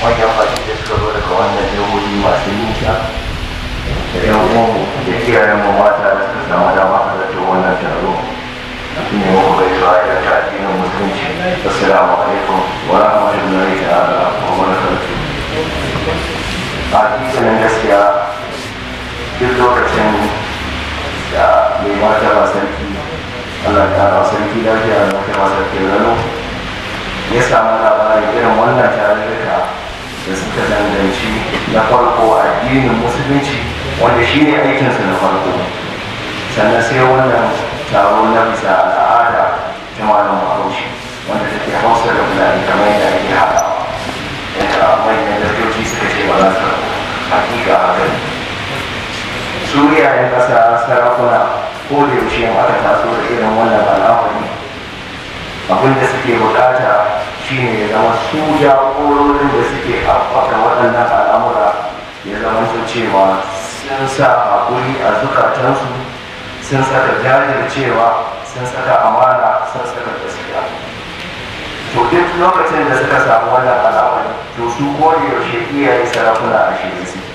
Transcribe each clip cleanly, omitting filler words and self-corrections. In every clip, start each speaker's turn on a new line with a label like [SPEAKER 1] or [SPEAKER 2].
[SPEAKER 1] Manyan baki da suka zo daga wannan jihohi masu nisa, da yan uwanmu da iyayenmu mata da suka samu dama halartar wannan taro, ne muku gaisuwa irin ta addinin Musulunci: assalamu alaikum wa rahmatullahi ta'ala wa barakatuh. A hakikanin gaskiya, duk lokacin da mai martaba sarki, Allah ya kara sarki lafiya, da martaba Sarki Rano, ya samu labarin irin wannan tarurruka da suka danganci na farko addinin Musulunci, wanda shi ne aikinsu na farko, sannan sai wannan taro na bisa al'ada ta malam Bahaushe, wanda take Hausa da Fulani kamar yadda ake haɗawa, yadda manyan daktoci suka ce ba za su rabu. Hakika haka ne. Su iyayen ƙasa sarakuna, ko da yaushe in aka taso da irin wannan al'amari, abin da suke bukata shine ya zama su jagororin da suke haɓaka waɗannan al'amura, ya zama su cewa sun sa haƙuri a zukatansu, sun saka jajircewa, sun saka amana, sun saka gaskiya. To duk lokacin da suka samu wannan al'amari, to su ko da yaushe iyaye sarakuna a shirye suke.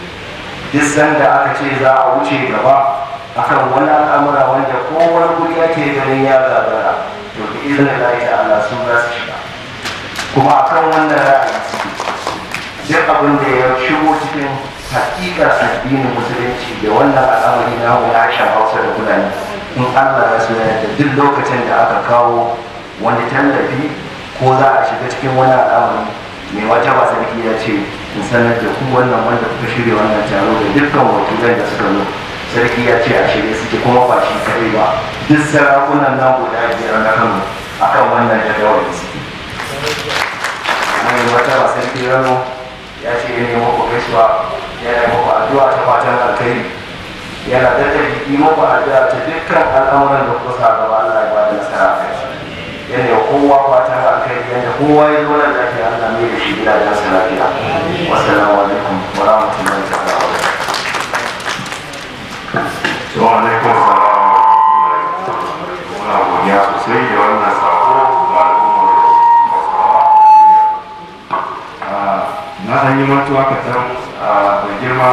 [SPEAKER 1] Duk sanda aka ce za a wuce gaba akan wani al'amura wanda kowane guri ake ganin ya gagara, to bi izinin Allah ta'ala su za su shiga. Kuma akan wannan ra'ayi suke. Duk abin da ya shigo cikin hakikar addinin Musulunci da wannan al'amari na na harshen Hausa da Fulani, in Allah ya so ya yarda, duk lokacin da aka kawo wani tallafi ko za a shiga cikin wani al'amari, mai martaba sarki ya ce in sanar da ku wannan wanda kuka shirya wannan taro da dukkan wakilan da suka zo, sarki ya ce a shirye suke, kuma ba shi kaɗai ba, duk sarakunan nan guda biyar na Kano akan wannan jadawali suke. Mai martaba Sarki Rano ya ce ya nemo ku gaisuwa, yana yi muku addu'a ta fatan alkhairi, yana daɗa yi muku addu'a ta dukkan al'amuran da kuka sa gaba, Allah ya bada nasara a kai. Yana yi kowa fatan alkhairi, yadda kowa ya zo nan lafiya, Allah mai da shi gidajensa lafiya. Wassalamu alaikum wa rahmatullahi ta'ala wa barakatuh.
[SPEAKER 2] Wa alaikum salam. Muna godiya sosai da wannan sako ga al'ummar Hausawa. Na ɗan yi mantuwa kaɗan da girma.